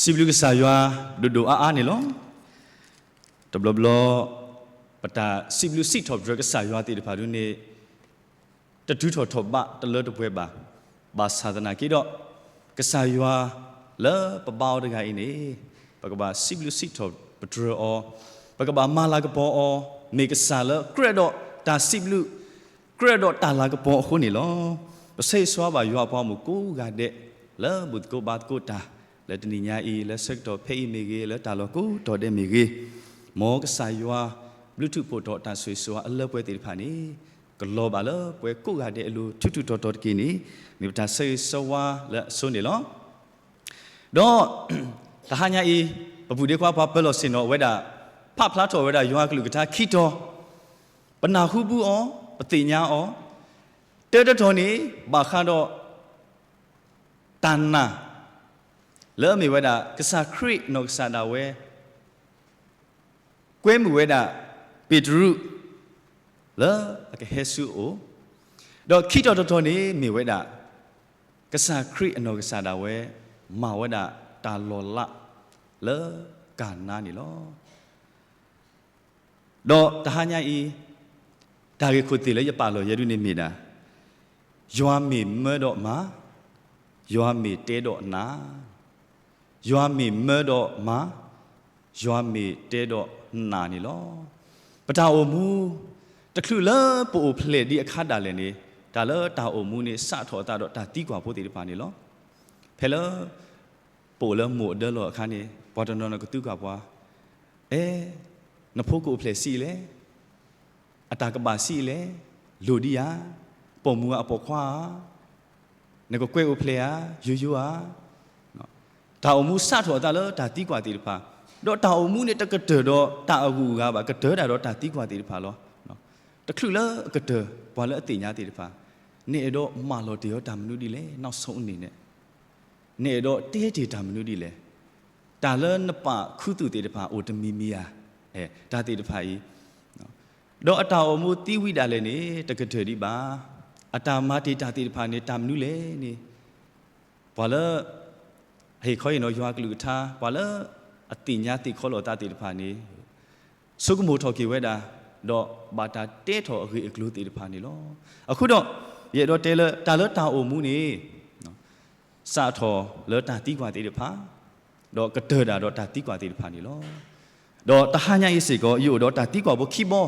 စံးဘျုးကစၢ်ယွၤဒိၣ်ဒိၣ်အါအါန့ၣ်လီၤ. တဘျီဘျီ ပတၢ်စံးဘျုးစံးထီၣ်ပတြၢၤကစၢ်ယွၤသ့ၣ်တဖၣ်ဒ်န့ၣ် တတုၤထီၣ်ထီၣ်ဘးတလၢတပှဲၤဘၣ်. ဘၣ်ဆၣ်သနာ်က့ဒီး ကစၢ်ယွၤလၢပဘါအီၤတဂၤအံၤန့ၣ် ပကဘၣ်စံးဘျုးစံးထီၣ်ပတြၢၤအီၤ, ပကဘၣ်မၤလၤကပီၤအီၤ, မ့ၢ်ကစၢ်လၢကြၢးဒီးတၢ်စံးဘျုး ကြၢးဒီးတၢ်လၤကပီၤအဃိန့ၣ်လီၤ. ပဆၢဂ့ၤဆၢဝါဘၣ်ယွၤအပှၤဂီၢ်မုၢ်ကိးဂၤဒဲး လၢဘူၣ်သကိးဘါသကိးတၢ် လၢတနံၤညါအံၤ လၢဆၢကတီၢ်ဖဲအံၤမ့ၢ်ဂ့ၤ, လၢတၢ်လီၢ်ကိးတီၤဒဲးမ့ၢ်ဂ့ၤ, မ်ကစၢ်ယွၤ ဘျုးထူးဖှိၣ်ထီၣ်တၢ်ဆိၣ်ဂ့ၤဆိၣ်ဝါအလၢပှဲၤသ့ၣ်တဖၣ်န့ၣ် ကလီၤဘၣ်လၢပှၤကိးဂၤဒဲးအလိၤ ထူးထူးတီၤတီၤတက့ၢ်န့ၣ် မ့ၢ်ပတၢ်ဆၢဂ့ၤဆၢဝါလၢအဆိန့ၣ်လီၤ. ဒီး တဟါညါအံၤ ပပုၢ်ဒ့ခွါပှၤပၢၤလီၢ်ဆ့ၣ်နီၤဝဲဒၣ် ဖးဖျါထီၣ်ဝဲဒၣ်ယွၤအကလုၢ်ကထါခံတီၤ, ပနၢ်ဟူဘၣ်အီၤ, ပသ့ၣ်ညါအီၤ, တၢတတီၤန့ၣ် ဘၣ်ဃးဒီး တၢ်နာ် လၢအမ့ၢ်ဝဲဒၣ် ကစၢ်ခရံာ်အနီၢ်ကစၢ်ဒၣ်ဝဲ ကွဲမုာ်ဝဲဒၣ် ပ့းတရူး လၢအကဟဲဆူအအိၣ်, ဒီးခံတီၤတတီၤန့ၣ်မ့ၢ်ဝဲဒၣ် ကစၢ်ခရံာ်အနီၢ်ကစၢ်ဒၣ်ဝဲ မၤဝဲဒၣ်တၢ်လီၤလး လၢကၤနါန့ၣ်လီၤ. ဒီးတဟါညါအံၤ တၢ်ဂ့ၢ်ခိၣ်သ့ၣ်လၢယပာ်လီၤယဲဒၣ်န့ၣ်မ့ၢ်ဒၣ် ယွၤမ့ၢ်မၢဒီးမၤ, ယွၤမ့ၢ်တဲဒီးနာ်, ယွၤမ့ၢ်မၢဒီးမၤ, ယွၤမ့ၢ်တဲဒီးနာ်န့ၣ်လီၤ. ပတၢ်အိၣ်မူ တချုးလၢပအိၣ်ဖျဲၣ်ဒံးအခါဒၣ်လဲာ်န့ၣ် တၢ်လၢတၢ်အိၣ်မူန့ၣ် စးထီၣ်အသးဒီးတၢ်သံကွၢ်ဖိသ့ၣ်တဖၣ်န့ၣ်လီၤ. ဖဲလၢ ပအိၣ်လၢမိၢ်အဒၢလီၢ်အခါန့ၣ် ပှၤတနီၤနီၤကသံကွၢ်ပှၤ, အဲ နဖိကအိၣ်ဖျဲၣ်ဆံးလဲၣ်, အတၢ်ကဘၣ်ဆံးလဲၣ်, လိၣ်ဒံးဧါ, ပိာ်မုၣ်အပိာ်ခွါဧါ, နကကွဲးအိၣ်ဖျဲၣ်ဧါ, ယိယိဧါ. တၢ်အိၣ်မူစးထီၣ်အသးလၢတၢ်သံကွၢ်သ့ၣ်တဖၣ်, ဒီးတၢ်အိၣ်မူန့ၣ်တကတၢၢ်ဒီးတၢ်အဂုၤအဂၤဘၣ်, ကတၢၢ်ဒၣ်ဒီးတၢ်သံကွၢ်သ့ၣ်တဖၣ်လီၤ. တချုးလၢအကတၢၢ် ပှၤလၢအသ့ၣ်ညါသ့ၣ်တဖၣ်, နအဲၣ်ဒိးမၢလီၤတ့ၢ်အီၤတၢ်မနုၤဒ်လဲၣ်, နောက်ဆုံးအနေနဲ့ နအဲၣ်ဒိးတဲတ့ၢ်တၢ်မနုၤဒ်လဲၣ်. တၢ်လၢနပာ်ခူသူၣ်သ့ၣ်တဖၣ်အိၣ်တမံၤမံၤဧါ, တၢ်သ့ၣ်တဖၣ်အံၤ, ဒီးအတၢ်အိၣ်မူသံဝံၤဒၣ်လဲာ်န့ၣ် တကတၢၢ်ဒံးဘၣ်. အတၢ်မၤတ့ၢ်တၢ်သ့ၣ်တဖၣ်န့ၣ် တၢ်မနုၤလဲၣ်န့ၣ်, ပှၤလၢ ဟ့ၣ်ခီဟ့ၣ်နီၤယွၤကလုၢ်ကထါ, ပှၤလၢအသ့ၣ်ညါသ့ၣ်ခီလီၤသးသ့ၣ်တဖၣ်န့ၣ် ဆိကမိၣ်ထီၣ်က့ၤဝဲဒၣ်, ဒီးဘၣ်တၢ်တဲထီၣ်အဂ့ၢ်အကျိၤသ့ၣ်တဖၣ်န့ၣ်လီၤ. အဃိဒီး ယအဲၣ်ဒိးတဲလၢ တၢ်လၢတၢ်အိၣ်မူန့ၣ် စးထီၣ်လၢတၢ်သံကွၢ်သ့ၣ်တဖၣ်, ဒီးကတၢၢ်ဒၣ်ဒီးတၢ်သံကွၢ်သ့ၣ်တဖၣ်န့ၣ်လီၤ. ဒီးတဟါညါအံၤစ့ၢ်ကီး ယအိၣ်ဒီးတၢ်သံကွၢ်ဖိခံဘီ,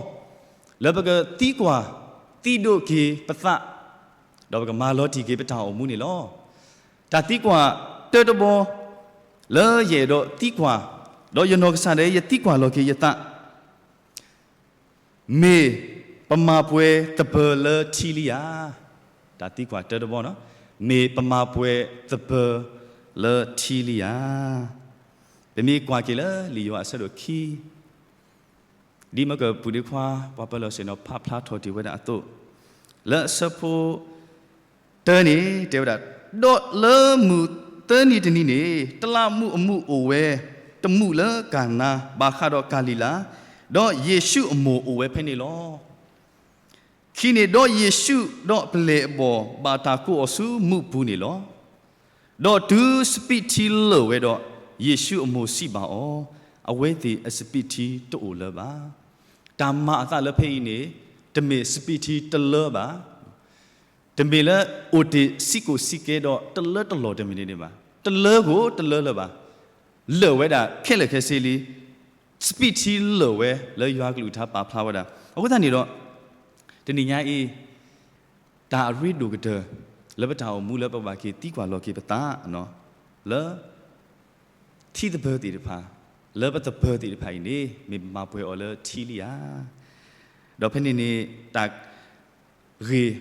လၢပကသံကွၢ်သံဒိးက့ၤပသး, ဒီးပကမၤလီၤတံၢ်က့ၤပတၢ်အိၣ်မူန့ၣ်လီၤ. တၢ်သံကွၢ်တၢတဘီ, လၢယအဲၣ်ဒိးသံကွၢ်, ဒီးယနီၢ်ကစၢ်ဒၣ်ယသံကွၢ်လီၤက့ၤယသး မ့ၢ်ပမၤပှဲၤသပၢၤလၢထံလံဧါ. တၢ်သံကွၢ်တၢတဘီနီၤ, မ့ၢ်ပမၤပှဲၤသပၢၤလၢထံလံဧါ. ပမ့ၢ်ကွၢ်က့ၤလၢလံာ်ယိၤဟၣ်အဆၢဒိၣ်ခံ, ဒ်မ့ၢ်ကပုၢ်ဒ့ခွါ ပှၤပၢၤလီၢ်ဆ့ၣ်နီၤဖးဖျါထီၣ်တ့ၢ်ဝဲဒၣ်အသိး, လၢအဆၢဖိ တၢန့ၣ် တဲဝဲဒၣ်, ဒီးလၢမုၢ်သၢနံၤတနံၤန့ၣ် တလးမူးအမူးအိၣ်ဝဲတမူးလၢကၤနါ ဘၣ်ဃးဒီးကၤလံၤလး, ဒီးယ့ၣ်ၡူးအမိၢ်အိၣ်ဝဲဖဲန့ၣ်လီၤ. ခံန့ၣ် ဒီးယ့ၣ်ၡူးဒီးပလဲၤအဘီၣ်ဘၣ်တၢ်ကိးအီၤဆူမူးပူၤန့ၣ်လီၤ. ဒီးတုၤစပံးထံလၢာ်ဝဲဒီး, ယ့ၣ်ၡူးအမိၢ်စံးဘၣ်အီၤ, အဝဲသ့ၣ်အစပံးထံတအိၣ်လၢၤဘၣ်. တၢ်မၤအသးလၢဖဲအံၤန့ၣ် တမ့ၢ်စပံးထံတလၢဘၣ်. တမ့ၢ်လၢအိၣ်တ့ၢ်စံကိၣ်စံကဲဒီးတလၢတလီၢ်တမံၤန့ၣ်ဘၣ်. တလၢကိးတလၢလၢၤဘၣ်. လၢာ်ဝဲဒၣ်ခဲလၢာ်ခဲဆ့လံ. စပံးထံလၢာ်ဝဲလၢယွၤကလုၢ်ကထါပာ်ဖျါဝဲဒၣ်. အဃိသတးန့ၣ်ဒီး တနံၤညါအံၤ တၢ်အရ့ဒိၣ်ကတၢၢ် လၢပတၢ်အိၣ်မူလၢပဘၣ်က့ၤသံကွၢ်လီၤက့ၤပသး လၢ ထံသပၢၤသ့ၣ်တဖၣ်, လၢပသပၢၤသ့ၣ်တဖၣ်အံၤန့ၣ် မ့ၢ်ပမၤပှဲၤအီၤလၢထံလံဧါ. ဒီးဖဲန့ၣ်န့ၣ် တၢ်ဂ့ၢ်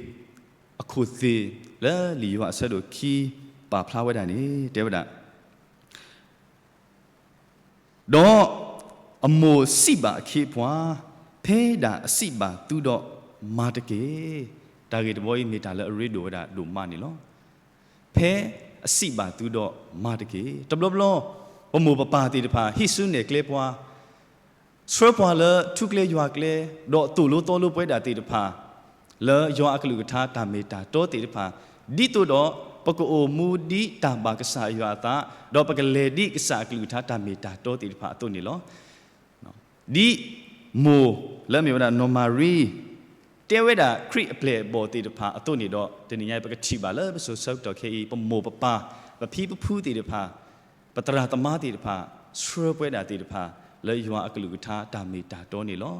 အခိၣ်သ့ၣ်လၢလံာ်ယိၤဟၣ်အဆၢဒိၣ်ခံ ပာ်ဖျါဝဲဒၣ်န့ၣ် တဲဝဲဒၣ် ဒီးအမိၢ်စံးဘၣ်အခ့အပှၤ, ဖဲဒၣ်အစံးဘၣ်သုဒီးမၤတက့ၢ်. တၢ်ဂ့ၢ်တဘီအံၤ မ့ၢ်တၢ်လၢအရ့ဒိၣ်ဝဲဒၣ်ဒိၣ်မးန့ၣ်လီၤ. ဖဲအစံးဘၣ်သုဒီးမၤတက့ၢ်. တဘျီဘျီ ပမိၢ်ပပၢ်သ့ၣ်တဖၣ် ဟံးစုနဲၣ်ကျဲပှၤ ဆှၢပှၤလၢထူကျဲယွၤကျဲ, ဒီးသိၣ်လိသီလိပဝဲဒၣ်သ့ၣ်တဖၣ် လၢယွၤအကလုၢ်ကထါတၢ်မ့ၢ်တၢ်တီသ့ၣ်တဖၣ်, ဒ်သိးဒီး ပကအိၣ်မူဒ်တၢ်ဘၣ်ကစၢ်ယွၤအသး, ဒီးပကလဲၤဒ်ကစၢ်အကလုၢ်ကထါတၢ်မ့ၢ်တၢ်တီသ့ၣ်တဖၣ်အသိးန့ၣ်လီၤ. ဒ်မိၢ်လၢအမ့ၢ်ဝဲဒၣ်နီၢ်မၤရံ တဲဝဲဒၣ်ခရံာ်အပျဲၢ်အဘီၣ်သ့ၣ်တဖၣ်အသိးန့ၣ်ဒီး တနံၤညါအံၤ ပကထံၣ်ဘၣ်လၢပစိၤဆၢကတီၢ်ခဲအံၤ ပမိၢ်ပပၢ် ပဖံပဖုသ့ၣ်တဖၣ် ပသရၣ်သမါသ့ၣ်တဖၣ် ဆှၢပဝဲဒၣ်သ့ၣ်တဖၣ် လၢယွၤအကလုၢ်ကထါတၢ်မ့ၢ်တၢ်တီန့ၣ်လီၤ.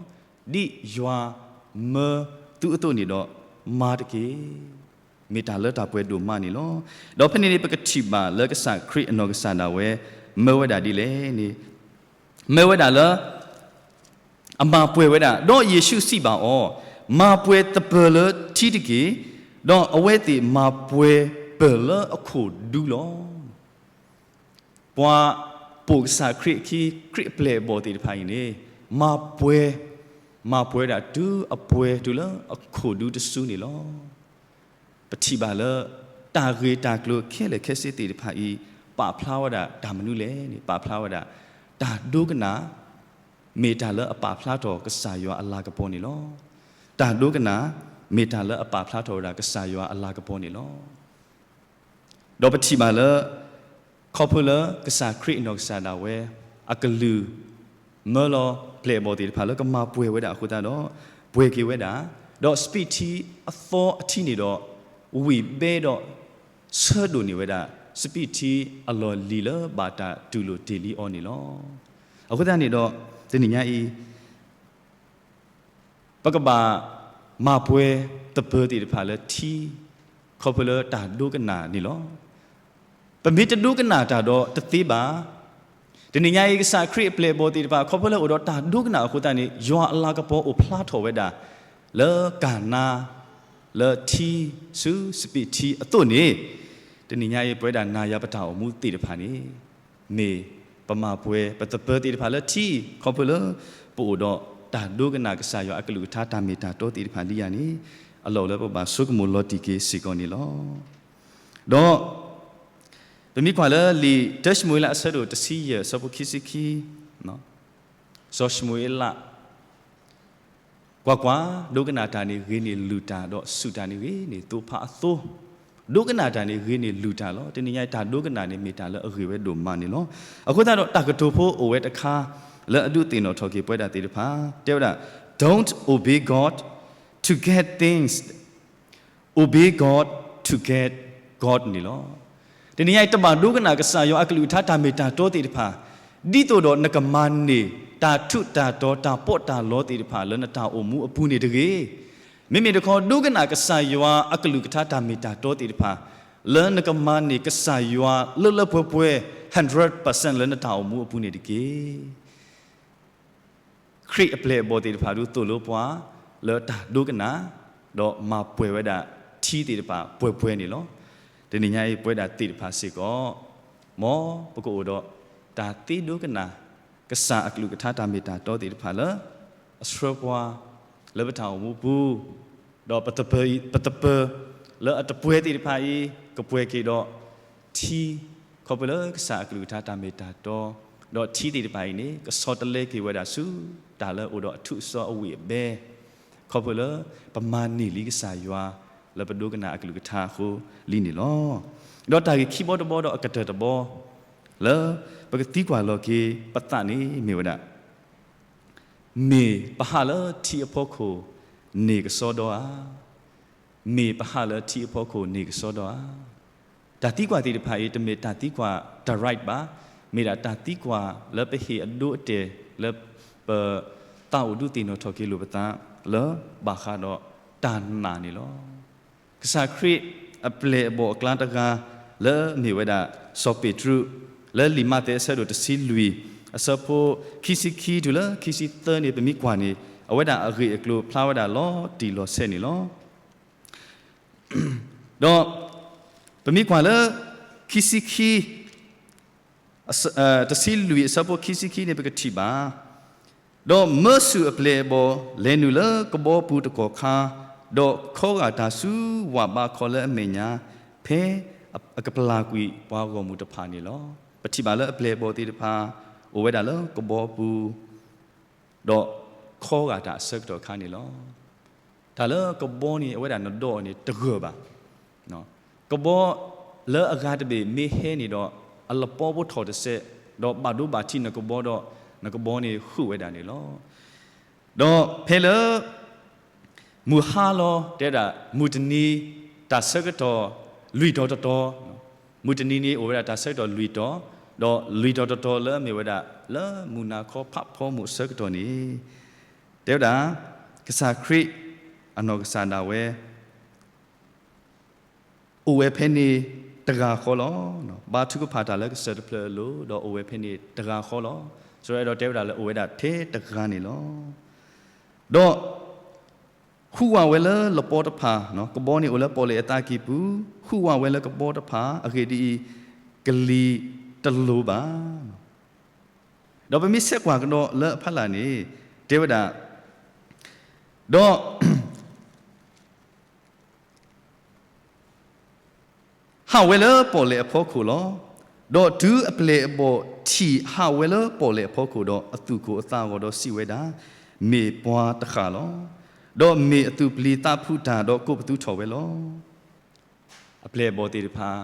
ဒ်ယွၤမၢသုအသိးန့ၣ်ဒီး မၤတက့ၢ်. မ့ၢ်တၢ်လၢတၢ်ပှဲၤဒိၣ်မးန့ၣ်လီၤ. ဒီးဖဲန့ၣ်န့ၣ် ပကထံၣ်ဘၣ်လၢကစၢ်ခရံာ်အနီၢ်ကစၢ်ဒၣ်ဝဲ မၢဝဲဒၣ်ဒ်လဲၣ်န့ၣ် မၢဝဲဒၣ်လၢ အမၤပှဲၤဝဲဒၣ်, ဒီးယ့ၣ်ၡူးစံးဘၣ်အီၤ, မၤပှဲၤသပၢၤလၢထံတက့ၢ်, ဒီးအဝဲသ့ၣ်မၤပှဲၤပၢၢ်လၢအခိၣ်ဒူလီၤ. ပှၤပိာ်ကစၢ်ခရံာ်အခံ ခရံာ်အပျဲၢ်အဘီၣ်သ့ၣ်တဖၣ်အံၤန့ၣ် မၤပှဲၤ, မၤပှဲၤဒၣ်တုၤအပှဲၤတုၤလၢအခိၣ်ဒူတစုန့ၣ်လီၤ. ပထံၣ်ဘၣ်လၢ တၢ်ဂ့ၢ်တၢ်ကျိၤခဲလၢာ်ခဲဆ့သ့ၣ်တဖၣ်အံၤ ပာ်ဖျါဝဲဒၣ်တၢ်မနုၤလဲၣ်န့ၣ် ပာ်ဖျါဝဲဒၣ် တၢ်ဒိကနၣ် မ့ၢ်တၢ်လၢအပာ်ဖျါထီၣ်ကစၢ်ယွၤအလၤကပီၤန့ၣ်လီၤ. တၢ်ဒိကနၣ် မ့ၢ်တၢ်လၢအပာ်ဖျါထီၣ်ဝဲဒၣ်ကစၢ်ယွၤအလၤကပီၤန့ၣ်လီၤ. ဒီးပထံၣ်ဘၣ်လၢ ခီဖျိလၢကစၢ်ခရံာ်အနီၢ်ကစၢ်ဒၣ်ဝဲ အကလုၢ် မၢလီၤပျဲၢ်အဘီၣ်သ့ၣ်တဖၣ်လၢကမၤပှဲၤဝဲဒၣ်အဃိသတးဒီး ပှဲၤက့ၤဝဲဒၣ်, ဒီးစပံးထံအသီအထံန့ၣ်ဒီး ဝံၣ်ဘဲဒီး ဆၢဒိၣ်န့ၢ်ဝဲဒၣ် စပံးထံအလီၢ်လံၤလၢဘၣ်တၢ်တူၢ်လိာ်တ့ၢ်လံအီၤန့ၣ်လီၤ. အဃိသတးန့ၣ်ဒီး တနံၤညါအံၤ ပကဘၣ်မၤပှဲၤသပၢၤသ့ၣ်တဖၣ်လၢထံ ခီဖျိလၢတၢ်ဒိကနၣ်န့ၣ်လီၤ. ပမ့ၢ်တဒိကနၣ်တၢ်ဒီးတသ့ဘၣ်. တနံၤညါအံၤ ကစၢ်ခရံာ်အပျဲၢ်အဘီၣ်သ့ၣ်တဖၣ် ခီဖျိလၢအိၣ်ဒီးတၢ်ဒိကနၣ်အဃိသတးန့ၣ် ယွၤအလၤကပီၤအိၣ်ဖျါထီၣ်ဝဲဒၣ် လၢကၤနါ လၢထံဆူစပံးထံအသိးန့ၣ် တနံၤညါအံၤ ပဝဲဒၣ်နၤယၤပတၢ်အိၣ်မူသ့ၣ်တဖၣ်န့ၣ် မ့ၢ်ပမၤပှဲၤပသပၢၤသ့ၣ်တဖၣ်လၢထံ ခီဖျိလၢ ပအိၣ်ဒီးတၢ်ဒိကနၣ်ကစၢ်ယွၤအကလုၢ်ကထါတၢ်မ့ၢ်တၢ်တီသ့ၣ်တဖၣ်လံယၤန့ၣ် အလီၢ်လၢပဘၣ်ဆိကမိၣ်လီၤတံၢ်က့ၤစ့ၢ်ကီးန့ၣ်လီၤ. ဒီး ပမ့ၢ်ကွၢ်လၢလံာ်တၢၡမူၤအ့လးအဆၢဒိၣ်တဆံယဲၢ် အဆၢဖိခံဆံခံ, စီၤၡမူၤအ့လး ကွၢ်ကွၢ်, ဒိကနၣ်တၢ်န့ၣ်ဂ့ၤန့ၢ်လုၢ်တၢ်, ဒီးစူၢ်တၢ်န့ၣ်ဂ့ၤန့ၢ်သိဖးအသိ, ဒိကနၣ်တၢ်န့ၣ်ဂ့ၤန့ၢ်လုၢ်တၢ်လီၤ. တနံၤညါအံၤတၢ်ဒိကနၣ်န့ၣ် မ့ၢ်တၢ်လၢအဂ့ၤဝဲဒိၣ်မးန့ၣ်လီၤ. အဃိသတးဒီးတၢ်ကတိၤဖိအိၣ်ဝဲတခါ လၢအဒုးသ့ၣ်နီၣ်ထီၣ်က့ၤပဝဲဒၣ်သ့ၣ်တဖၣ် တဲဝဲဒၣ်, Don't obey God to get things, obey God to get God န့ၣ်လီၤ. တနံၤညါအံၤ တဘၣ်ဒိကနၣ်ကစၢ်ယွၤအကလုၢ်ကထါတၢ်မ့ၢ်တၢ်တီသ့ၣ်တဖၣ်, ဒ်သိးဒီးနကမၤန့ၢ်တၢ်ထူးတၢ်တီၤ တၢ်ပီးတၢ်လီသ့ၣ်တဖၣ်လၢနတၢ်အိၣ်မူအပူၤန့ၣ်တဂ့ၤ. မ့မ့ၢ်တခီ ဒိကနၣ်ကစၢ်ယွၤအကလုၢ်ကထါတၢ်မ့ၢ်တၢ်တီသ့ၣ်တဖၣ် လၢနကမၤန့ၢ်ကစၢ်ယွၤလၢလၢပှဲၤပှဲၤ hundred percent လၢနတၢ်အိၣ်မူအပူၤန့ၣ်တက့ၢ်. ခရံာ်အပျဲၢ်အဘီၣ်သ့ၣ်တဖၣ်ဒုးသိၣ်လိပှၤ လၢတၢ်ဒိကနၣ်, ဒီးမၤပှဲၤဝဲဒၣ်ထံသ့ၣ်တဖၣ်ပှဲၤပှဲၤန့ၣ်လီၤ. တနံၤညါအံၤပဝဲဒၣ်သ့ၣ်တဖၣ်စ့ၢ်ကီး, မ်ပကအိၣ်ဒီးတၢ်သ့ဒိကနၣ် ကစၢ်အကလုၢ်ကထါတၢ်မ့ၢ်တၢ်တီသ့ၣ်တဖၣ်လၢ အဆှၢပှၤ လၢပတၢ်အိၣ်မူပူၤ, ဒီးပသပၢၤ, ပသပၢၤလၢအတပှဲၤသ့ၣ်တဖၣ်အံၤ ကပှဲၤက့ၤဒီးထံ, ခီဖျိလၢကစၢ်အကလုၢ်ကထါတၢ်မ့ၢ်တၢ်တီ, ဒီးထံသ့ၣ်တဖၣ်အံၤန့ၣ် ကဆီတလဲက့ၤဝဲဒၣ်ဆူ တၢ်လၢအိၣ်ဒီးအထူးအစီအဝံၣ်အဘဲ, ခီဖျိလၢပမၤန့ၢ်လံကစၢ်ယွၤ လၢပဒိကနၣ်အကလုၢ်ကထါအဃိလံန့ၣ်လီၤ. ဒီးတၢ်ဂ့ၢ်ခံဘီတဘီဒီးအကတၢၢ်တဘီ လၢပကသံကွၢ်လီၤက့ၤပသးန့ၣ်မ့ၢ်ဝဲဒၣ် မ့ၢ်ပဟးလၢထံအဖီခိၣ်န့ၣ်ကစီဒီဧါ. မ့ၢ်ပဟးလၢထံအဖီခိၣ်န့ၣ်ကစီဒီဧါ. တၢ်သံကွၢ်သ့ၣ်တဖၣ်အံၤ တမ့ၢ်တၢ်သံကွၢ် direct ဘၣ်, မ့ၢ်ဒၣ်တၢ်သံကွၢ်လၢပဟ့ၣ်အဒိအတဲာ်လၢပ သးအိၣ်ဒုးသ့ၣ်နီၣ်ထီၣ်က့ၤလိာ်ပသး လၢဘၣ်ဃးဒီးတၢ်နာ်န့ၣ်လီၤ. ကစၢ်ခရံာ်အပျဲၢ်အဘီၣ်အကျါတဂၤ လၢမ့ၢ်ဝဲဒၣ်စီၤပ့းတရူး လၢလံာ်မးသဲအဆၢဒိၣ်တဆံလွံၢ် အဆၢဖိခံဆံခံတုၤလၢခံဆံသၢန့ၣ် ပမ့ၢ်ကွၢ်န့ၣ် အဝဲဒၣ်အဂ့ၢ်အကျိၤဖျါဝဲဒၣ်လီၤတံၢ်လီၤဆဲးန့ၣ်လီၤ. ဒီးပမ့ၢ်ကွၢ်လၢ ခံဆံခံ တဆံလွံၢ်အဆၢဖိခံဆံခံန့ၣ် ပကထံၣ်ဘၣ်, ဒီးမၢဆူၣ်အပျဲၢ်အဘီၣ်လဲၤနုာ်လၢကဘီပူၤတကီၢ်ခါ, ဒီးခီဂာ်တၢ်ဆူဝၣ်ဘးခီလၢအမဲာ်ညါ, ဖဲအကပျၢ်ကွံာ်ပှၤဂီၢ်မုၢ်တဖၣ်န့ၣ်လီၤ. ပထံၣ်ဘၣ်လၢအပျဲၢ်အဘီၣ်သ့ၣ်တဖၣ် အိၣ်ဝဲဒၣ်လၢကဘီပူၤ ဒီးခီဂာ်တၢ်အဆၢကတီၢ်ခါန့ၣ်လီၤ. တၢ်လၢကဘီန့ၣ် အဝဲဒၣ်နဒီအီၤန့ၣ်တဂၢၢ်ဘၣ်. ကဘီ လၢအဂၤတဘ့ၣ်မ့ၢ်ဟဲန့ၣ်ဒီး အလပီဖိထီၣ်တစဲး, ဒီးဘၣ်ဒိဘၣ်ထံးနကဘီဒီး နကဘီန့ၣ်ဃုာ်ဝဲဒၣ်န့ၣ်လီၤ. ဒီးဖဲလၢ မုၢ်ဟါလီၤ တဲဝဲဒၣ် မုၢ်တနံၤ တၢ်ဆၢကတီၢ်လွံၢ်တီၤတတီၤ, မုၢ်တနံၤန့ၣ်အိၣ်ဝဲဒၣ်တၢ်ဆၢကတီၢ်လွံၢ်တီၤ, ဒီးလွံၢ်တီၤတတီၤလၢအမ့ၢ်ဝဲဒၣ် လၢမုၢ်နၤခီဖးဖီမုၢ်အဆၢကတီၢ်န့ၣ် တဲဝဲဒၣ် ကစၢ်ခရံာ် အနီၢ်ကစၢ်ဒၣ်ဝဲ အိၣ်ဝဲဖဲန့ၣ်တဂၤဃီလီၤ. ဘါထုကဖၣ်တၢ်လၢကစၢၢ်တဖျၢၣ်အလိၤ ဒီးအိၣ်ဝဲဖဲန့ၣ်တဂၤဃီလီၤ. စံးဝဲဒီးတဲဝဲဒၣ်လၢအိၣ်ဝဲဒၣ်ထဲတဂၤန့ၣ်လီၤ. ဒီး ဟူးဝးဝဲလၢလပီတဖၣ်, ကဘီန့ၣ်အိၣ်လၢပီၣ်လဲၣ်အသးကံၢ်ပူၤ, ဟူးဝးဝဲလၢကဘီတဖၣ်, အဂ့ၢ်ဒ်အံၤ, ကလံၤတလိၤဘၣ်. ဒီးပမ့ၢ်ဆဲးကွၢ်ကဒီးလၢအဖီလာ်န့ၣ် တဲဝဲဒၣ်, ဒီး ဟးဝဲလၢပီၣ်လဲၣ်အဖီခိၣ်လီၤ. ဒီးတုၤအပျဲၢ်အဘီၣ်ထံၣ်ဟးဝဲလၢပီၣ်လဲၣ်အဖီခိၣ်ဒီး အသူၣ်ကိၢ်အသးဂီၤဒီးစံးဝဲဒၣ်, မ့ၢ်ပှၤတဃၣ်လီၤ. ဒီးမ့ၢ်အသူၣ်ပျံၤသးဖုးတၢ်ဒီးကိးပသူထီၣ်ဝဲလီၤ. အပျဲၢ်အဘီၣ်သ့ၣ်တဖၣ်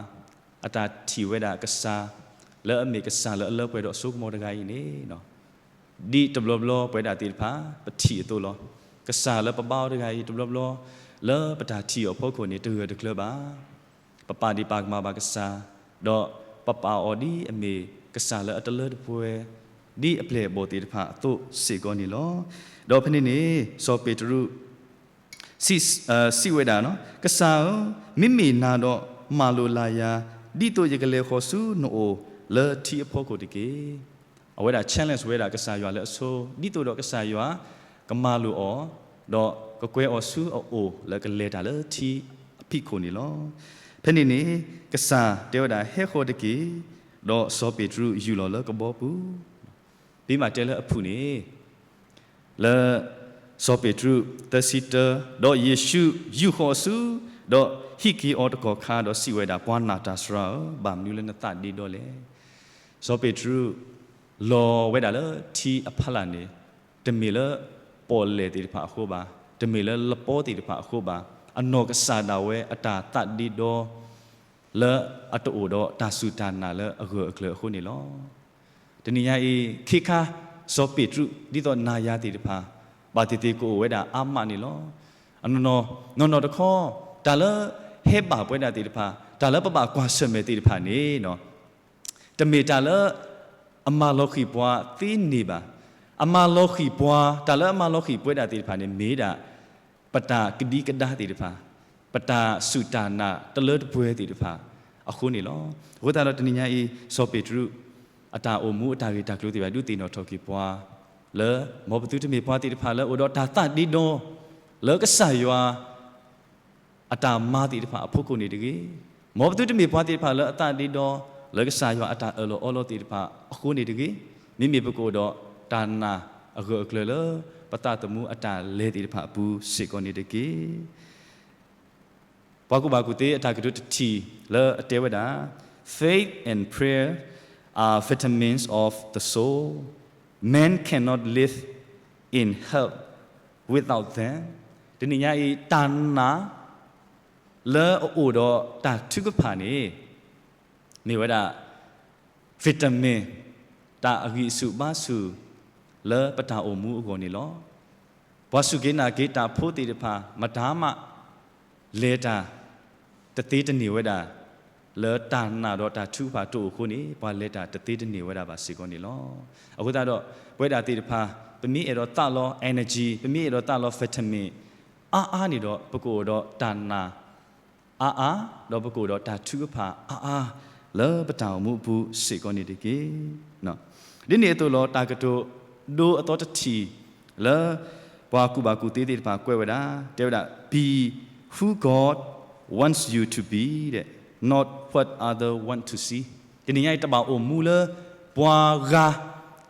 အတၢ်ထံၣ်ဝဲဒၣ်ကစၢ် လၢအမ့ၢ်ကစၢ်လၢအလၢပှဲၤဒီးအစိကမီၤတဂၤအံၤန့ၣ် ဒ်တဘျီဘျီပဝဲဒၣ်သ့ၣ်တဖၣ် ပထံၣ်အသိးလီၤ. ကစၢ်လၢပဘါအီၤတဂၤအံၤ တဘျီဘျီ လၢပတၢ်ထံၣ်အီၤအဖီခိၣ်န့ၣ် တဂၢၢ်တကျၢၤဘၣ်. ပပာ်ဒံးပာ်ကမၣ်ဘၣ်ကစၢ်, ဒီးပပာ်အီၤဒ်အမ့ၢ်ကစၢ်လၢအတလၢတပှဲၤ ဒ်အပျဲၢ်အဘီၣ်သ့ၣ်တဖၣ်အသိးစ့ၢ်ကီးန့ၣ်လီၤ. ဒီးဖဲန့ၣ်န့ၣ် စီၤပ့းတရူး စံးဝဲဒၣ်, ကစၢ်ဧၢ, မ့မ့ၢ်နၤဒီး မၤလိာ်လၢ်ယၤ, ဒ်သိးယကလဲၤဃီၤဆူနအိၣ်လၢထံအဖီခိၣ်တက့ၢ်. အဝဲဒၣ် challenge ဝဲဒၣ်ကစၢ်ယွၤလၢအဆိ, ဒ်သိးဒီးကစၢ်ယွၤကမၤလိာ်အီၤ, ဒီးကကွဲးအီၤဆူအအိၣ်လၢကလဲၤတၢ်လၢထံအဖီခိၣ်န့ၣ်လီၤ. ဖဲန့ၣ်န့ၣ် ကစၢ်တဲဝဲဒၣ် ဟဲဃီၤတက့ၢ်, ဒီးစီၤပ့းတရူးယူာ်လီၤလၢကဘီပူၤ ဒ်မးတဲလၢအဖုၣ်န့ၣ် လၢ စီၤပ့းတရူး သၢဆံတၢ, ဒီးယ့ၣ်ၡူးယူာ်ဃီၤအီၤဆူ, ဒီးဟံးက့ၤအီၤတကီၢ်ခါ ဒီးစံးဝဲဒၣ်, ပှၤနၢ်တၢ်စှၤဧၢ, ဘၣ်မနုၤလၢနသးဒ့ဒီလဲၣ်. စီၤပ့းတရူး လီၤဝဲဒၣ်လၢထံအဖီလာ်န့ၣ်, တမ့ၢ်လၢပီၣ်လဲၣ်သ့ၣ်တဖၣ်အဃိဘၣ်, တမ့ၢ်လၢလပီသ့ၣ်တဖၣ်အဃိဘၣ်, အနီၢ်ကစၢ်ဒၣ်ဝဲအတၢ်သးဒ့ဒီ လၢအတအိၣ်ဒီးတၢ်စူၢ်တၢ်နာ်လၢအဂၢၢ်အကျၢၤအဃိန့ၣ်လီၤ. တနံၤညါအံၤ ခဲခါ စီၤပ့းတရူး ဒ်သိးနၤယၤသ့ၣ်တဖၣ် ဘၣ်သ့ၣ်သ့ၣ်ကအိၣ်ဝဲဒၣ်အါမးန့ၣ်လီၤ. အနီၢ်နီၢ်, နီၢ်နီၢ်တခီ တၢ်လၢဟဲဘၣ်ပဝဲဒၣ်သ့ၣ်တဖၣ်, တၢ်လၢပဘၣ်ကွၢ်ဆၢၣ်မဲာ်သ့ၣ်တဖၣ်န့ၣ် တမ့ၢ်တၢ်လၢ အမၤလီၤဃံၤပှၤသ့န့ၣ်ဘၣ်. အမၤလီၤဃံၤပှၤ, တၢ်လၢအမၤလီၤဃံၤပဝဲဒၣ်သ့ၣ်တဖၣ်န့ၣ် မ့ၢ်ဒၣ် ပတၢ်ကဒံကဒါသ့ၣ်တဖၣ်, ပတၢ်စူၢ်တၢ်နာ်တလၢတပှဲၤသ့ၣ်တဖၣ်အဃိန့ၣ်လီၤ. အဃိသတးဒီးတနံၤညါအံၤ စီၤပ့းတရူး အတၢ်အိၣ်မူအတၢ်ဂ့ၢ်တၢ်ကျိၤသ့ၣ်တဖၣ် ဒုးသ့ၣ်နီၣ်ထီၣ်က့ၤပှၤ လၢ မ်ပသုတမ့ၢ်ပှၤသ့ၣ်တဖၣ်လၢအိၣ်ဒီးတၢ်သးဒ့ဒီ လၢကစၢ်ယွၤ အတၢ်မၤသ့ၣ်တဖၣ်အဖီခိၣ်န့ၣ်တဂ့ၤ, မ်ပသုတမ့ၢ်ပှၤသ့ၣ်တဖၣ်လၢအသးဒ့ဒီ လၢကစၢ်ယွၤအတၢ်အၢၣ်လီၤအီလီၤသ့ၣ်တဖၣ်အဃိန့ၣ်တဂ့ၤ, မ့မ့ၢ်ပကအိၣ်ဒီးတၢ်နာ်အဂၢၢ်အကျၢၤလၢ ပသးသမူအတၢ်လဲၤသ့ၣ်တဖၣ်အပူၤစ့ၢ်ကီးန့ၣ်တက့ၢ်. ပှၤကူၣ်ဘၣ်ကူၣ်သ့အတၢ်ကတိၤတထံၣ်လၢအတဲဝဲဒၣ်, Faith and prayer are vitamins of the soul. Man cannot live in health without them. တနံၤညါအံၤ တၢ်နာ် လၢအအိၣ်ဒီးတၢ်ထုကဖၣ်န့ၣ် မ့ၢ်ဝဲဒၣ် vitamin တၢ်အဂံၢ်ဆူၣ်ဘါဆူၣ် လၢပတၢ်အိၣ်မူအဂီၢ်န့ၣ်လီၤ. ပှၤစူၢ်က့ၤနာ်က့ၤတၢ်ဖိသ့ၣ်တဖၣ် မတၤမး လဲၤတၢ်တသ့တန့ၢ်ဝဲဒၣ် လၢတၢ်နာ်ဒီးတၢ်ထုကဖၣ်တအိၣ်အဃိန့ၣ် ပှၤလဲၤတၢ်တသ့တန့ၢ်ဝဲဒၣ်ဘၣ်စ့ၢ်ကီးန့ၣ်လီၤ. အဃိသတးဒီး ပဝဲဒၣ်သ့ၣ်တဖၣ် ပမ့ၢ်အဲၣ်ဒိးသးလီ energy, ပမ့ၢ်အဲၣ်ဒိးသးလီ vitamin အါအါန့ၣ်ဒီး ပကအိၣ်ဒီးတၢ်နာ် အါအါ, ဒီးပကအိၣ်ဒီးတၢ်ထုကဖၣ်အါအါ လၢပတၢ်အိၣ်မူအပူၤစ့ၢ်ကီးန့ၣ်တက့ၢ်. ဒ်န့ၣ်အသိးလီၤ တၢ်ကတိၤဒိအသီတထံၣ် လၢပှၤကူၣ်ဘၣ်ကူၣ်သ့သ့ၣ်တဖၣ်ကွဲးဝဲဒၣ်, တဲဝဲဒၣ် be who God wants you to be, not what other want to see. တနံၤညါအံၤ တဘၣ်အိၣ်မူလၢ ပှၤဂၤ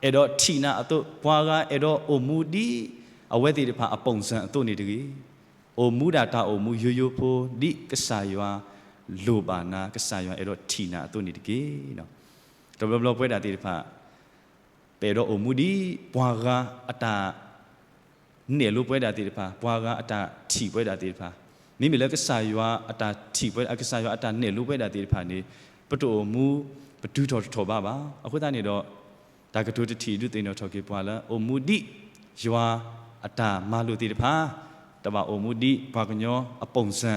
အဲၣ်ဒိးထံၣ်နၤအသိး, ပှၤဂၤအဲၣ်ဒိးအိၣ်မူဒ် အဝဲသ့ၣ်တဖၣ်အ ပုံစံ အသိးန့ၣ်တဂ့ၤ. အိၣ်မူဒၣ်တၢ်အိၣ်မူယိယိဖိ ဒ်ကစၢ်ယွၤလိၣ်ဘၣ်နၤ, ကစၢ်ယွၤအဲၣ်ဒိးထံၣ်နၤအသိးန့ၣ်တက့ၢ်. တဘျီဘျီပဝဲဒၣ်သ့ၣ်တဖၣ် ပအဲၣ်ဒိးအိၣ်မူဒ်ပှၤဂၤအတၢ်နဲၣ်လိပဝဲဒၣ်သ့ၣ်တဖၣ်, ပှၤဂၤအတၢ်ထံၣ်ပဝဲဒၣ်သ့ၣ်တဖၣ်, မ့မ့ၢ်လၢကစၢ်ယွၤအတၢ်ထံၣ်ပဝဲ ကစၢ်ယွၤအတၢ်နဲၣ်လိပဝဲဒၣ်သ့ၣ်တဖၣ်န့ၣ် ပတအိၣ်မူပတုၤထီၣ်တထီၣ်ဘးဘၣ်. အဃိသတးန့ၣ်ဒီး တၢ်ကတိၤတထံၣ်ဒုးသ့ၣ်နီၣ်ထီၣ်က့ၤပှၤလၢ အိၣ်မူဒ်ယွၤအတၢ်မၤလိာ်သ့ၣ်တဖၣ်, တဘၣ်အိၣ်မူဒ်ပှၤကညီအ ပုံစံ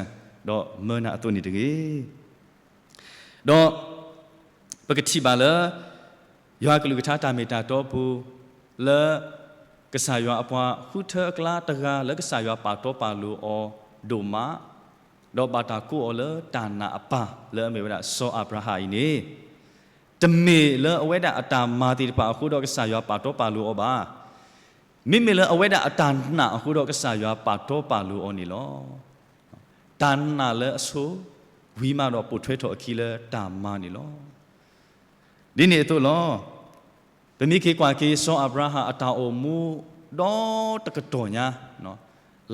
ဒီးမၢနၤအသိးန့ၣ်တဂ့ၤ. ဒီး ပကထံၣ်ဘၣ်လၢ ယွၤကလုၢ်ကထါတၢ်မ့ၢ်တၢ်တီပူၤ လၢ ကစၢ်ယွၤအပှၤဃုထၢအကျါတဂၤ လၢကစၢ်ယွၤပာ်တီပာ်လိၤအီၤဒိၣ်မး, ဒီးဘၣ်တၢ်ကိးအီၤလၢတၢ်နာ်အပၢ် လၢအမ့ၢ်ဝဲဒၣ်စီၤအၤဘြၤဟၣ်အံၤန့ၣ်, တမ့ၢ်လၢအဝဲဒၣ်အတၢ်မၤသ့ၣ်တဖၣ်အဃိဒီးကစၢ်ယွၤပာ်တီပာ်လိၤအီၤဘၣ်. မ့မ့ၢ်လၢအဝဲဒၣ်အတၢ်နာ်အဃိဒီးကစၢ်ယွၤပာ်တီပာ်လိၤအီၤန့ၣ်လီၤ. တၢ်နာ်လၢအဆိ ဝံၤမးဒီးပိာ်ထွဲထီၣ်အခံလၢတၢ်မၤန့ၣ်လီၤ. ဒ်န့ၣ်အသိးလီၤ. ပမ့ၢ်က့ၤကွၢ်က့ၤ စီၤအၤဘြၤဟၣ်အတၢ်အိၣ်မူ ဒီတကတီၢ်ညါ,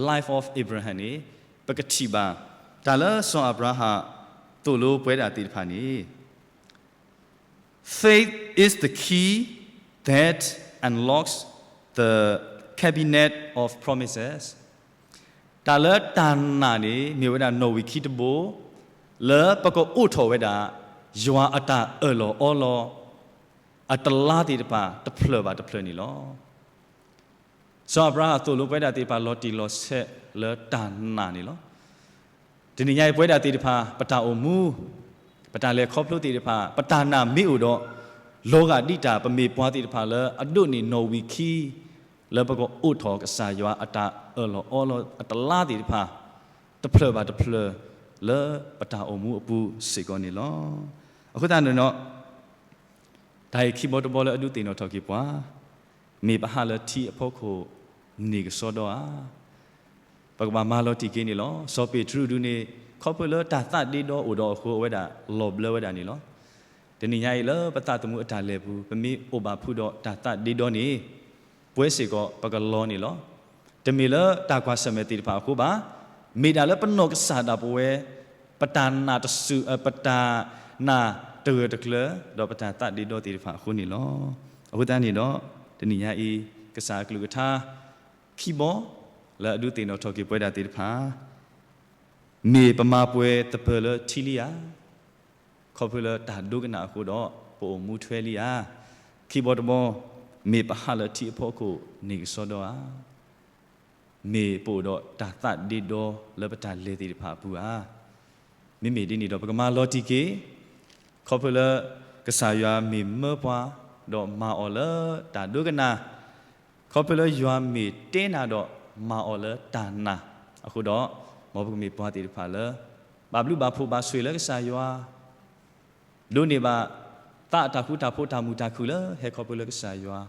Life of Abraham န့ၣ် ပကထံၣ်ဘၣ် တၢ်လၢစီၤအၤဘြၤဟၣ်သိၣ်လိပဝဲဒၣ်သ့ၣ်တဖၣ်န့ၣ် Faith is the key that unlocks the cabinet of promises. တၢ်လၢတၢ်နာ်န့ၣ် မ့ၢ်ဝဲဒၣ်နီၣ်ဝံာ်ခံတဘိ လၢပကအိးထီၣ်ဝဲဒၣ် ယွၤအတၢ်အၢၣ်လီၤအီလီၤ အတလါသ့ၣ်တဖၣ် တဖျၢၣ်ဘၣ်တဖျၢၣ်န့ၣ်လီၤ. စီၤအၤဘြၤဟၣ်သိၣ်လိပဝဲဒၣ်သ့ၣ်တဖၣ် လီၤတံၢ်လီၤဆဲးလၢတၢ်နာ်န့ၣ်လီၤ. တနံၤညါအံၤ ပဝဲဒၣ်သ့ၣ်တဖၣ် ပတၢ်အိၣ်မူ ပတၢ်လဲၤခီဖျိသ့ၣ်တဖၣ် ပတၢ်နာ်မ့ၢ်အိၣ်ဒီး လီၤဂာ်ဒ်တၢ် ပမ့ၢ်ပှၤသ့ၣ်တဖၣ်လၢအဒိးန့ၢ်နီၣ်ဝံာ်ခံ လၢပကအိးထီၣ်ကစၢ်ယွၤအတၢ်အၢၣ်လီၤအီလီၤအတလါသ့ၣ်တဖၣ် တဖျၢၣ်ဘၣ်တဖျၢၣ် လၢပတၢ်အိၣ်မူအပူၤစ့ၢ်ကီးန့ၣ်လီၤ. အဃိသတးန့ၣ်ဒီး တၢ်အံၤခံဘီတဘီလၢအဒုးသ့ၣ်နီၣ်ထီၣ်က့ၤပှၤ, မ့ၢ်ပဟးလၢထံအဖီခိၣ်န့ၢ်ကစီဒီဧါ. ပကဘၣ်မၤလီၤတံၢ်က့ၤန့ၣ်လီၤ. စီၤပ့းတရူးဒုးန့ၣ် ခီဖျိလၢတၢ်သးဒ့ဒီအိၣ်ဒီးအဃိ အဝဲဒၣ်လီၤဘျၢဝဲဒၣ်န့ၣ်လီၤ. တနံၤညါအံၤလၢပသးသမူအတၢ်လဲၤပူၤ ပမ့ၢ်အိၣ်ဘၣ်ဖုးဒီးတၢ်သးဒ့ဒီန့ၣ် ပဝဲစ့ၢ်ကီးပကလီၤန့ၣ်လီၤ. တမ့ၢ်လၢတၢ်ကွၢ်ဆၢၣ်မဲာ်သ့ၣ်တဖၣ်အဃိဘၣ်. မ့ၢ်ဒၣ်လၢပနီၢ်ကစၢ်ဒၣ်ပဝဲ ပတၢ်နာ်တစူၢ် ပတၢ်နာ်တဂၢၢ်တကျၢၤ ဒီးပတၢ်သးဒ့ဒီသ့ၣ်တဖၣ်အဃိန့ၣ်လီၤ. အဃိသတးန့ၣ်ဒီး တနံၤညါအံၤ ကစၢ်အကလုၢ်ကထါ ခံဘီ လၢအဒုးသ့ၣ်နီၣ်ထီၣ်က့ၤပဝဲဒၣ်သ့ၣ်တဖၣ် မ့ၢ်ပမၤပှဲၤသပၢၤလၢထံလံဧါ. ခီဖျိလၢတၢ်ဒိကနၣ်အဃိဒီး ပအိၣ်မူထွဲလံဧါ. ခံဘီတဘီ မ့ၢ်ပဟးလၢထံအဖီခိၣ်န့ၢ်ကစီဒီဧါ. မ့ၢ်ပအိၣ်ဒီးတၢ်သးဒ့ဒီလၢပတၢ်လဲၤသ့ၣ်တဖၣ်အပူၤဧါ. မ့မ့ၢ်ဒ်န့ၣ်ဒီး ပကမၤလီၤတံၢ်က့ၤ ခီဖျိလၢကစၢ်ယွၤမ့ၢ်မၢပှၤ ဒီးမၤအီၤလၢတၢ်ဒိကနၣ်, ခီဖျိလၢယွၤမ့ၢ်တဲနၤဒီးမၤအီၤလၢတၢ်နာ်အဃိဒီး, မ်ပကမ့ၢ်ပှၤသ့ၣ်တဖၣ်လၢ ဘၣ်ဘျုးဘၣ်ဖှိၣ်ဘၣ်ဆိၣ်ဂ့ၤလၢကစၢ်ယွၤ, ဒိးန့ၢ်ဘၣ်သးအတၢ်ဃူတၢ်ဖိးတၢ်မုာ်တၢ်ခုၣ်လၢဟဲခီဖျိလၢကစၢ်ယွၤ,